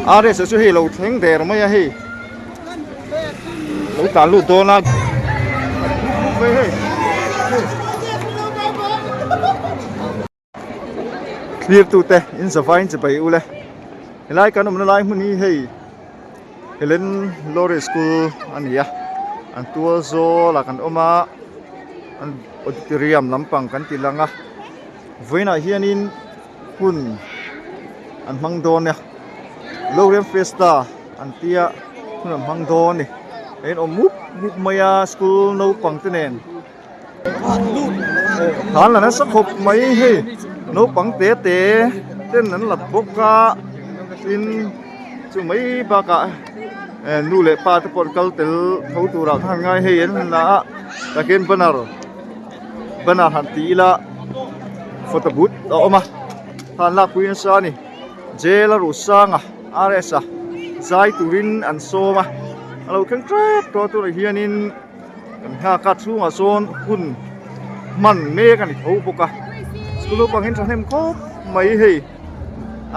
RS chu hei lo thleng der mai a hei lo tlan lut dawn a Thlir tute in zavai in chibai ule helai kan awmna lai hmun hi hei Helen Lawrence School a ni a an tual zawl ah kan awm a an auditorium lampang kan ti lang a vawiinah hianin hun an hmang dawn a Lorem Festa an tia hun an hmang dawn a ni a inawm mup mup mai a school naupang te nen. Thlan la nasa khawp mai hei naupang te te ten an la bawk a tin chu mai bakah eh nu leh pa te pawh an kal tel tho turah khan ngai hei an la a tah hian banner banner han ti ila photo booth a awm a thla an lakpui nasa a ni jail a ruh sang a RS a zai turin an sawm a a lo thleng tep tawh a tunah hianin. Kan nghak a chhungah sawn hun hman mek a ni tho bawk a school naupang hian thahnem khawp mai hei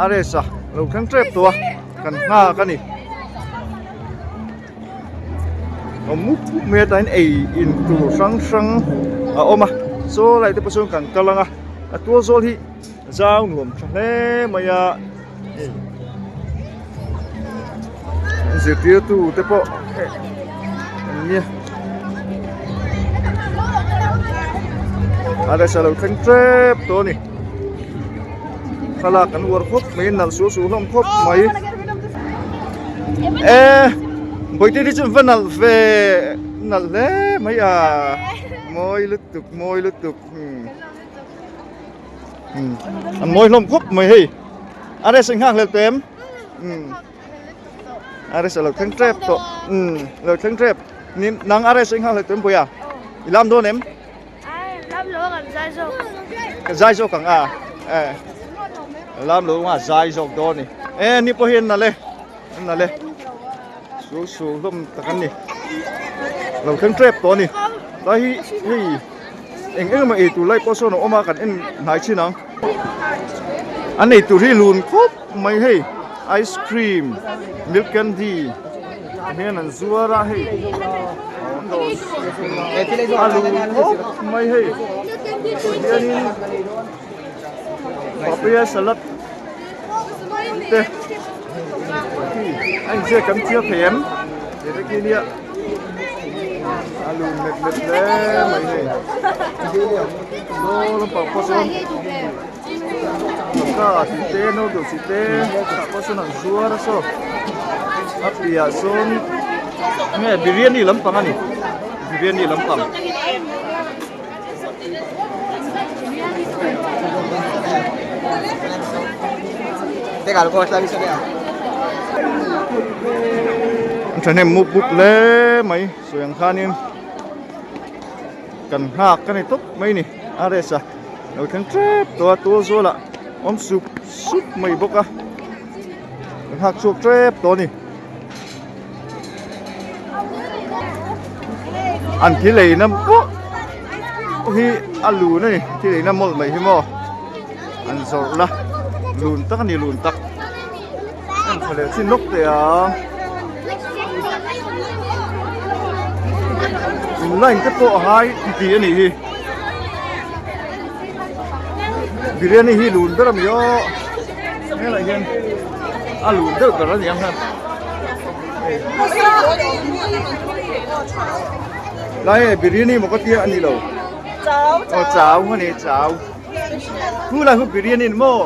RS a lo thleng tep tawh a kan nghak a ni awm mup mup mai a tain ei in tur hrang hrang a awm a saw lai te pawh sawn kan kal ang a a tual zawl hi zau nuam tha hle mai a hei zirtirtu te pawh an nia a resa lo thleng tep tawh a ni thlalak an uar khawp mai nalh suh suh hlawm khawp mai e bawihte hi chu va nalh ve nalh hle mai a mawi lutuk mawi lutuk An mawi hlawm khawp mai hei a rest in nghak hlel tawh em a rest a lo thleng tep tawh lo thleng tep ni nang a rest in nghak hlel tawh em puia i lam dawn em lam lo ang zai zawk ka zai zawk ang a eh lam lo ang a zai zawk dawn ni eh ni pawh hian nale nale su su hlawm tak an ni lo thleng tep tawh a ni tlai hi hei Eng eng emaw ei tur lai pawh sawn a awm a kan en hnai chin ang. An ei tur hi lun khawp mai hei ice cream milk candy hian an zuar a hei a lun khawp mai hei hianin papaya salad te a inziak kan chhiar thei em he te khi nia. A lun met met hle mai hei saw lampang pawh sawn choka tih te noodle tih te tah pawh sawn an zuar a saw a piahah sawn nge biryani lampang a ni biryani lampang. An thahnem mup mup hle mai sawi ang khanin kan nghak a ni tawp mai ni RS a lo thleng tep tawh a tual zualah awm sup sup mai bawk a kan nghak chhuak tep tawh a ni. An thil ei na pawh hi a lun a ni thil ei na mawlh mai hi maw an zawrh la lun tak a ni lun tak an tha leh chin lawk teh a in line te pawh a ngai tih a nih hi biryani hi lun ber a ni aw helai hian a lun deuh ber a ni ang hian. Lai hei biryani maw ka tia a ni lo aw chau a ni chau thu lai hu biryani ni maw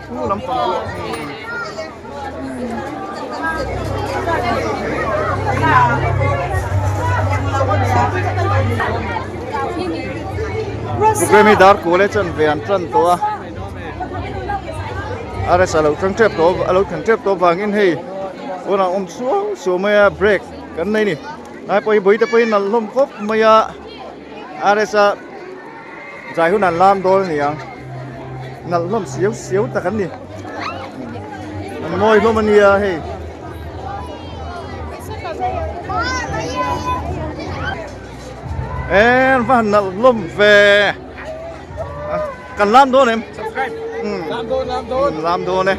thu lampang chu Programme hi dar kawl e chuan ve an tan tawh a a rest a lo thleng tep tawh a lo thleng tep tawh vangin hei pawnah awm suau suau mai a break kan nei ni lai pawh hi bawihte pawhin nalh hlawm khawp mai a RS a zai hun an lam dawn a ni ang nalh hlawm siau siau tak an ni an mawi hlawm a nia hei. En va han nalh hlawm ve kan lam dawn em Lam dawn lam dawn lam dawn e.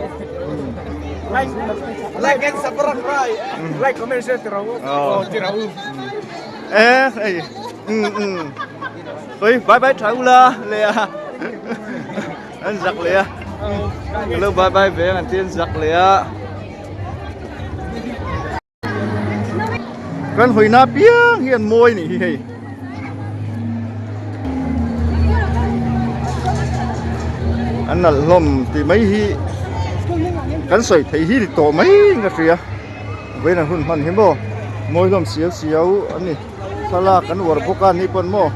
Like and subscribe. Like comment share ti rawh u. Ti rawh u. Ê ei. Ừ ừ. Ôi bye bye tha ula le a. An zak le a. Hello bye bye ve an ti an zak le a. Kan hawina piang hi an mawi nih hi hei. An nalh hlawm tih mai hi kan sawi theih hi ni tawh mai in ka hria. Vawiin an hun hman hi maw mawi hlawm siau siau a ni. Thlalak an uar bawk a ni pawn maw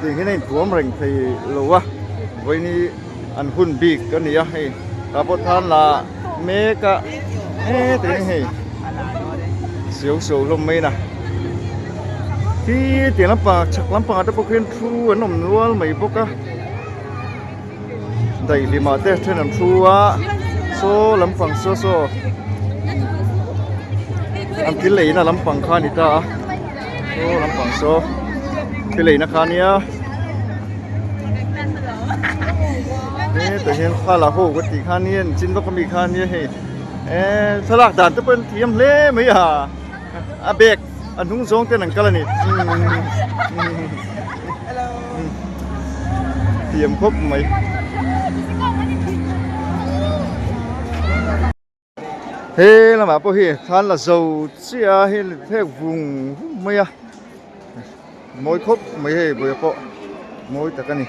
tih hian a inthuam reng thei lo a. Vawiin hi an hun bik a ni a hei tah pawh tan la mek a heti in hei siau siau hlawm mai na khi tiang lampang chhak lampangah te pawh khian thu an awm nual mai bawk a daihlimah te then an thu a saw lampang saw saw an thil leina lampang kha a ni ta a saw lampang saw thil leina kha a nia. Hetah hian thla la ho ka tih kha nia chin vak ami kha nia hei eee thlalak dan te pawh an thiam hle mai a a bag a hnung zawng ten an kal a ni thiam khawp mai. He lamah pawh hi thlan la zo chiah a hei phek vung vung mai a mawi khawp mai hei vawiah pawh mawi tak a ni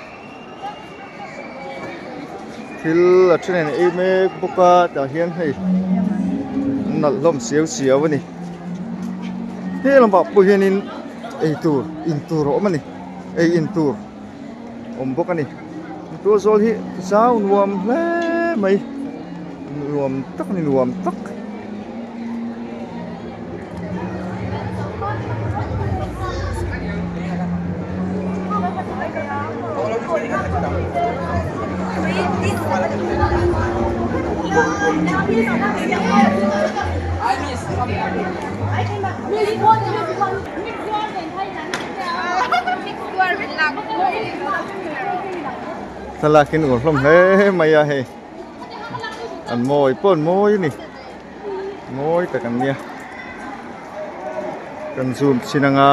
thil a then in ei mek bawk a tah hian hei an nalh hlawm siau siau a ni he lamah pawh hianin eitur in tur a awm a ni ei in tur awm bawk a ni tual zawl hi zau nuam hle mai nuam tak a ni nuam tak. Thlalak in uar hlawm hle mai a hei an mawi pawh an mawi a ni mawi tak an nia kan zoom chhin anga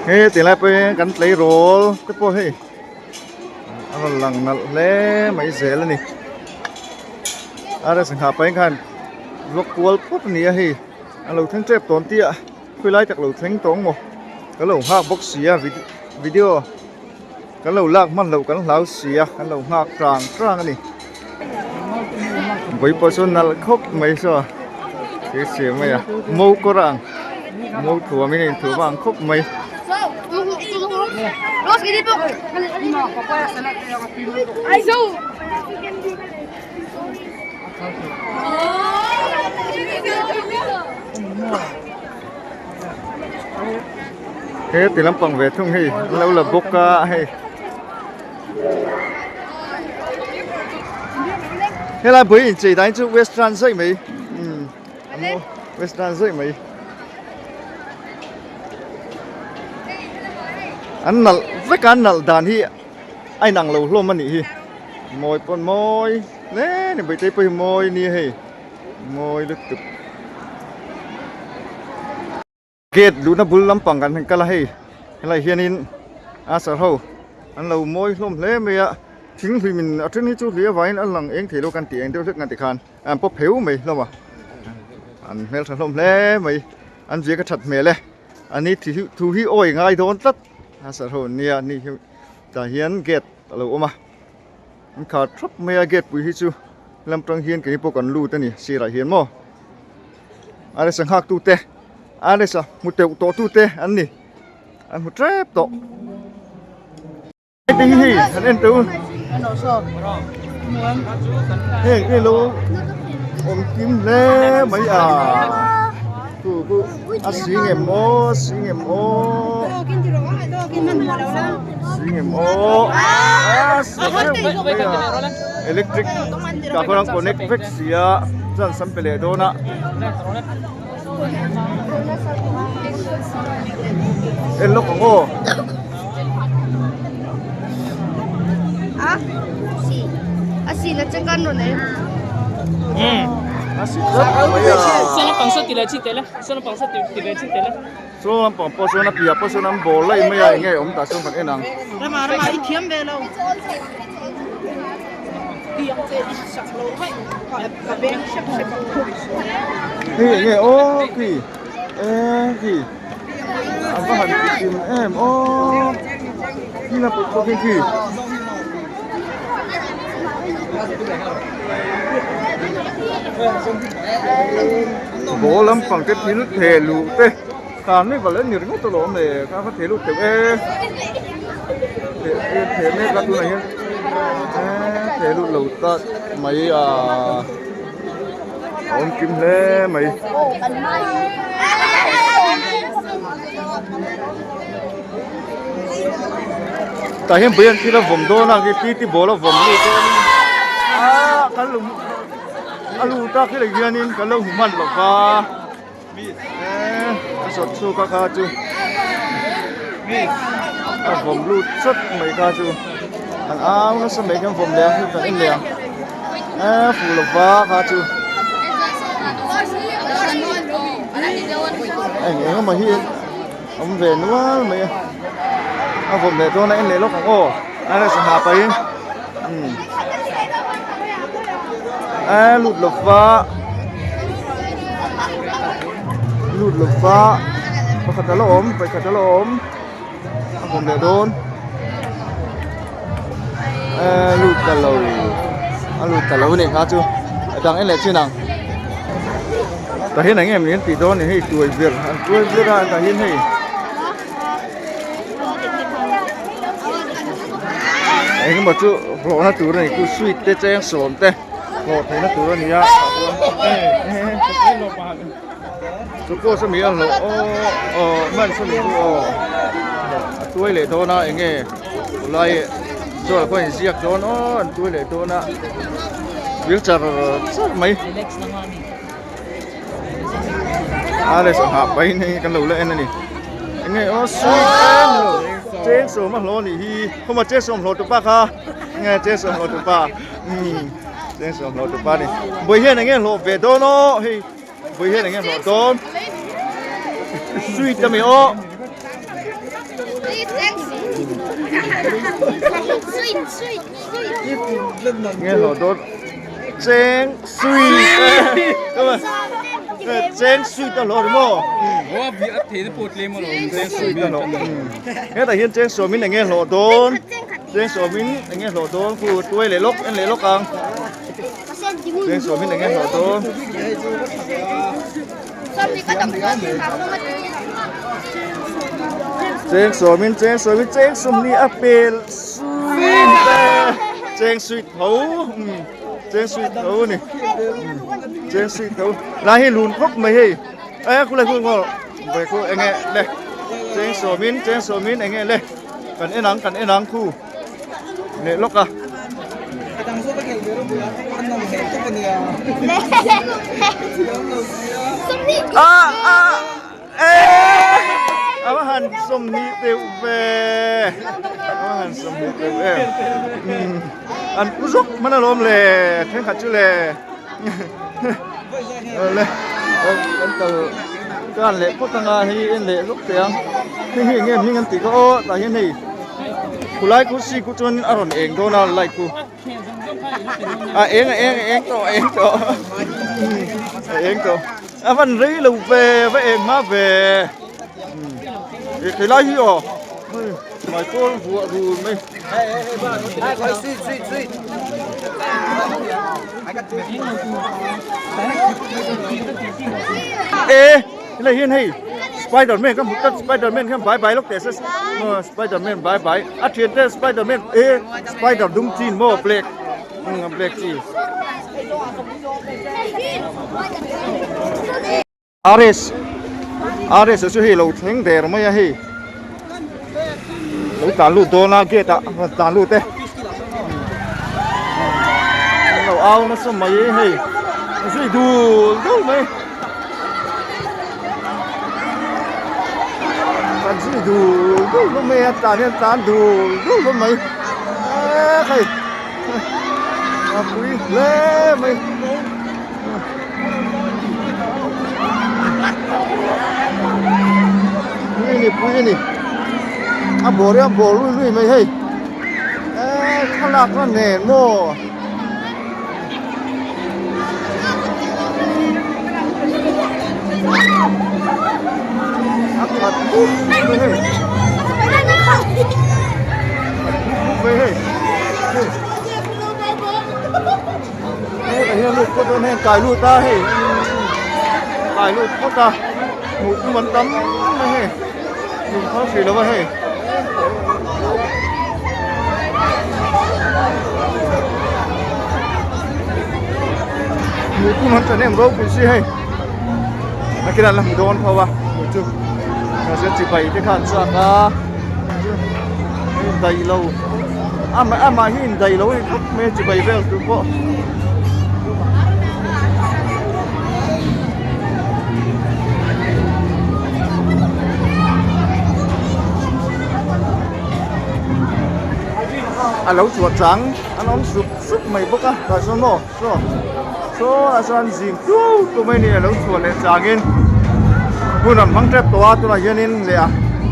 he tilai pawh hi kan tleirawl te pawh hei. A rawn lang nalh hle mai zel a ni a sangha pahin khan vlog kual phawt a ni a hei a lo thleng tep tawn tih a khawi lai tak lo thleng tawng maw ka lo nghak bawk si a video kan lo lak hman loh kan hlau si a kan lo nghak tang tang a ni vawi pawh chu nalh khawp mai saw thil siam mai a mo kawr a ang mo thuam in a inthuam a ang khawp mai. He ti lampang ve thung hei an lo la bawk a hei helai bui inchei dan chu western zaih mai umm western zaih mai. An nalh vek a an nalh dan hi a inang lo hlawm a nih hi mawi pawn mawi hle a ni bawihte pawh hi mawi a nia hei mawi lutuk gate luhna bul lampang kan han kal a hei helaiah hianin a sir ho an lo mawi hlawm hle mai a thing hlim in a then hi chu hlui avangin a lang eng thei lo kan tih eng deuh hlek ang tikhan an pawp pheu mai hlawm a an hmeltha hlawm hle mai an viak a that hmel e ani thu hi awi ngai dawn tlat a sir ho an nia ani hi tah hian gate a lo awm a an khar thap mai a gate pui hi chu lam tang hian keini pawh kan lut a ni sirah hian maw a resa nghak tute a resa hmu teuh tawh tute an ni an hmu tep tawh. Hei hi han en teh u heng hi lo awm kim hle mai a chu chu a sing em aw sing em aw sing em aw a sing em mai a electric tah khuan an connect vek si a chuan sam pe leh dawn a. En lawk ang aw. A si tlat mai a. Saw lampang pawh sawn a piah pawh sawn an ball laih mai a eng nge awm tah sawn kan en ang. Hei eng nge aw khi e khi a va han ti kim em aw khi la pawh pawh khi khi. Ball lampang te thil theh luh te carnival a ni ringawt alawm le kha kha theh lut teuh e theh theh mek a tunah hian eee theh lut lo ta mai a a awm kim hle mai. Tah hian bui an thil a vawm dawn a khi titi ball a vawm lut dawn a kan lo a lut a khilai hianin kan lo hmu hman lo va eee a sawt chhuk a kha chu a vawm lut chawt mai kha chu an au nasa mai khian vawm leh ang chu kan en leh ang eee fuh lo va kha chu. Eng eng emaw hi awm ve nual mai a a vawm leh dawn a en leh lawk ang aw a la sangha pahin umm a lut lo va lut lo va pakhat a la awm pakhat a la awm a vawm leh dawn a lut ta lo a lut ta lo a ni kha chu a dang en leh chin ang. Tah hian eng em ni an tih dawn ni hei tuai ber an tuai ber a tah hian hei eng emaw chu hlawhna tur a ni chu sweet te cheng sawm te hlawh theihna tur a ni a chu pawh sawmi a hlawh aw aw hman sawmi chu aw a tuai leh dawn a eng nge khulai chuan khaw inziak dawn aw an tuai leh dawn a vil char char mai. A le sangha pai nei kan lo la en a ni eng nge aw sweet em lo cheng sawm a hlawh a nih hi khawma cheng sawm hlawh tupa kha eng nge cheng sawm hlawh tupa umm cheng sawm hlawh tupa a ni vawi hian eng nge hlawh ve dawn aw hei vawi hian eng nge hlawh dawn sweet a mi aw. Nge hlawh dawn cheng sweet cheng sweet a hlawh maw cheng sweet a hlawh hetah hian cheng sawmin enge hlawh dawn cheng sawmin enge hlawh dawn khu tuai leh lawk en leh lawk ang cheng sawmin enge hlawh dawn. Cheng sawmin cheng sawmin cheng sawmni a pel sweet cheng sweet tho cheng sweet tho a ni cheng sweet tho lai hi lun khawp mai hei e khulai khu ngaw ve khu eng nge le cheng sawmin cheng sawmin eng nge le kan en ang kan en ang khu leh lawk a. Ah ah eh a va han sawmhnih deuh ve a va han sawmhnih deuh em an pu zawk hman alawm le thenkhat chu le le kan kal kan leh phawt anga hei en leh lawk teh ang hei hi eng nge hming an tih kha aw tah hian hei khulai khu si khu chuan a rawn eng dawn a light khu a eng a eng a eng tawh a eng tawh a eng tawh a van rei lo ve va eng hma ve ih helai hi aw hmai pawl vuah rul mai e helai hian hei spiderman ka hmu tlat spiderman khan bai bai lawk teh se spiderman bai bai a thian te spiderman e spider dum chin maw black black chi. RS RS chu hei lo thleng der mai a hei lo tlan lut dawn a gate ah rawn tlan lut e an lo au nasa mai hei zui dul dul mai kan zui dul dul hlawm mai a tlan hian tlan dul dul hlawm mai e hei. A pui hle mai. Pui a ni pui a ni a bawr hi a bawr lui lui mai hei eee thlalak na nen maw. A khat mup mai hei khat mup mai hei hei hetah hian lut phawt dawn hei an kai lut a hei kai lut phawt a hmuh tum an tam mai hei lung phal hrih lo a hei. Hmuh tum an ṭha hnem ropui si hei nakinah an la hmu dawn tho a hmuh chu mahse chibai te kha an chak a indaih lo amah amah hi indaih lo a ni khawp mai a chibai vel tur pawh. A lo chhuah chang an awm sup sup mai bawk a tah chuan maw saw saw ah chuan zing tuau tuau mai a ni a lo chhuah leh changin hun an hmang tep tawh a tunah hianin leh a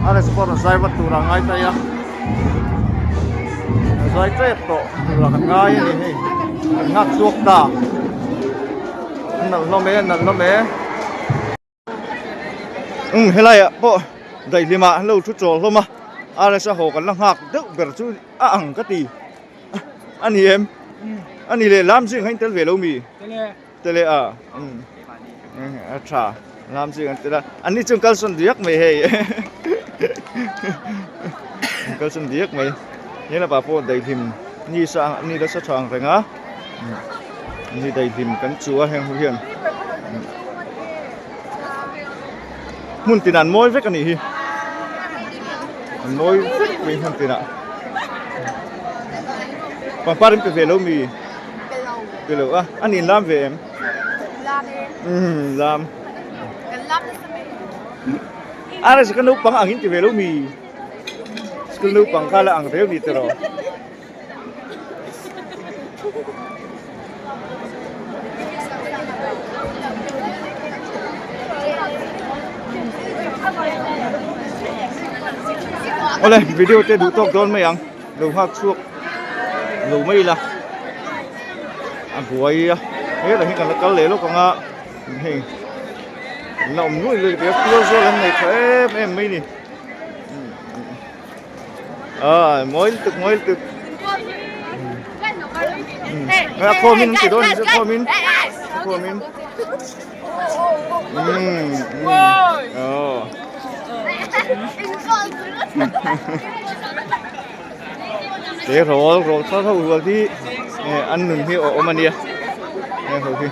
a resort a zai vat tur a ngai ta a a zai tep tawh tur a kan ngai a ni hei kan nghak chhuak ta a nalh hlawm e a nalh hlawm e. Umm helai ah pawh daihlim ah an lo thu chawl hlawm a RS a haw kan la nghak deuh ber chu a ang ka ti a ni em a ni leh lam zing kha in tel ve lo mi tele a umm a tha lam zing an tel a an ni chu an kalsawn diak mai hei an kalsawn diak mai helapa pawh daihlim ni sa ni la sa tha ang reng a. Ni daihlim kan chu a heng ho hian hmun tinah an mawi vek a nih hi an mawi vek mai hmun tinah pangpar in pe ve lo mi pe lo a a nin lam ve em umm lam a rsa ka naupang ang in ti ve lo mi school naupang kha la ang reu ni tiraw. Awle video te duh tawk dawn mai ang lo nghak chhuak lo mai ila a buai a helai hi kan la kal leh lawk ang a hei an la awm nuai nuai a tual zawl an nei tha em em mai a ni. À, mawi lutuk mawi lutuk a khawmin an ti dawn a khawmin a khawmin oh te rawl rawl thar ho rual hi an nun hi a awm a nia heng ho hi.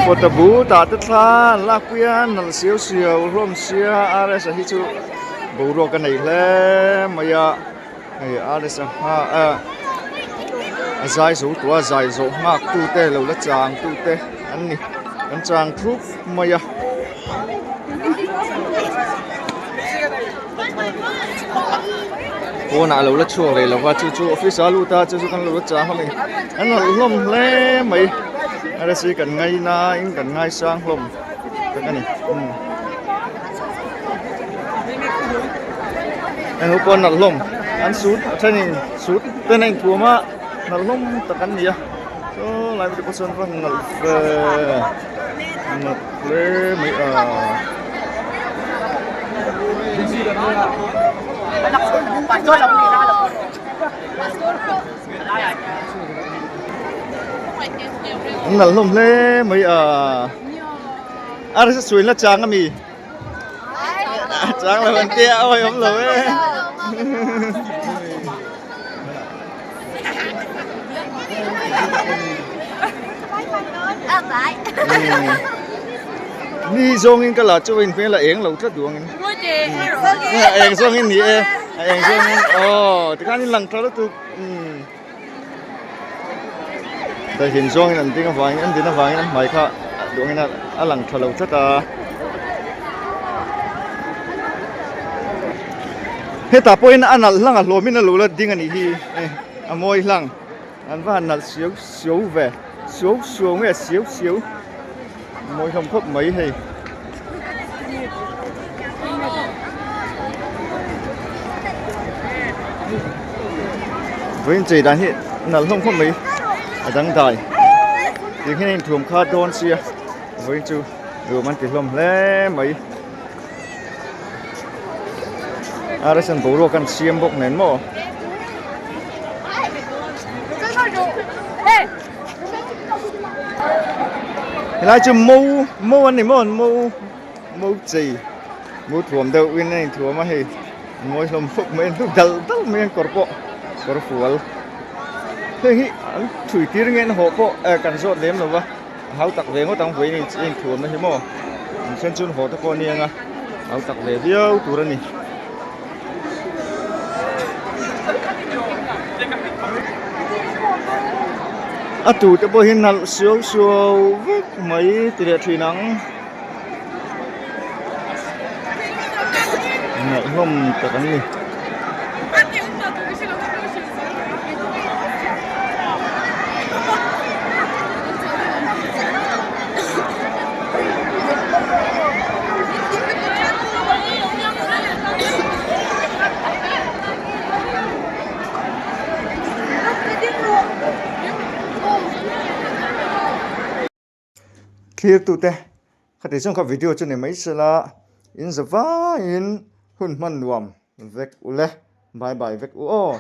Pawta bu tah te thla an lak pui a nalh siau siau hlawm sia RS a hi chu boruak a nei hle mai a hei RS a hma ah a zai zo tawh a zai zawh nghak tu te lo la chang tu te an ni an chang thup mai a. Pawnah a lo la chhuak leh lo va chu chu office ah a lut a chu chu kan lo la chang hlawm a ni an nalh hlawm hle mai rsa kan ngaina in kan ngaisang hlawm tak a ni umm heng ho pawh an nalh hlawm an suit a thenin suit ten a inthuam a nalh hlawm tak an ni a saw lai te pawh sawn va nalh ve nalh hle mai a. An nalh hlawm hle mai a a rsa suain la chang ami chang lo an tia awi awm lo e. Ni zawngin ka la chu in hmel a eng lo tlat duh angin. A eng zawngin ni e. A eng zawngin aw tikhan in lang tha lutuk. Dahin zawngin an ding avangin an din avangin an hmai kha duh angin a lang tha lo tlat a. Hetah pawhin a nalh hlang a hlawmin a lo la ding a nih hi a mawi hlang. An va han nalh siau siau ve, siau siau nge siau siau mawi hlawm khawp mai hei. Vawiin chei dan hi nalh hlawm khawp mai a dangdai tiang hian a inthuam kha dawn sia vawiin chu nuam an ti hlawm hle mai. Arson boruak an siam bawk nen maw? Helai chu mo mo an ni maw mo mo chei mo thuam deuh in a inthuam a hei mawi hlawm khawp mai an hnuk dal dal mai an kawr pawh kawr fual heng hi an thui tir nge an hawh pawh eh kan zawt lem lo va. A hau tak ve ngawt ang vawiin a inthuamna hi maw an then chuan haw te pawh a ni ang a hau tak ve viau tur a ni. A tu te pawh hi nalh suau suau vek mai ti leh thin ang ngaihnawm tak an ni. Thlir tute khati chuan kha video chu ni mai sela in za vaiin hun hman nuam vek ule bye bye vek u aw.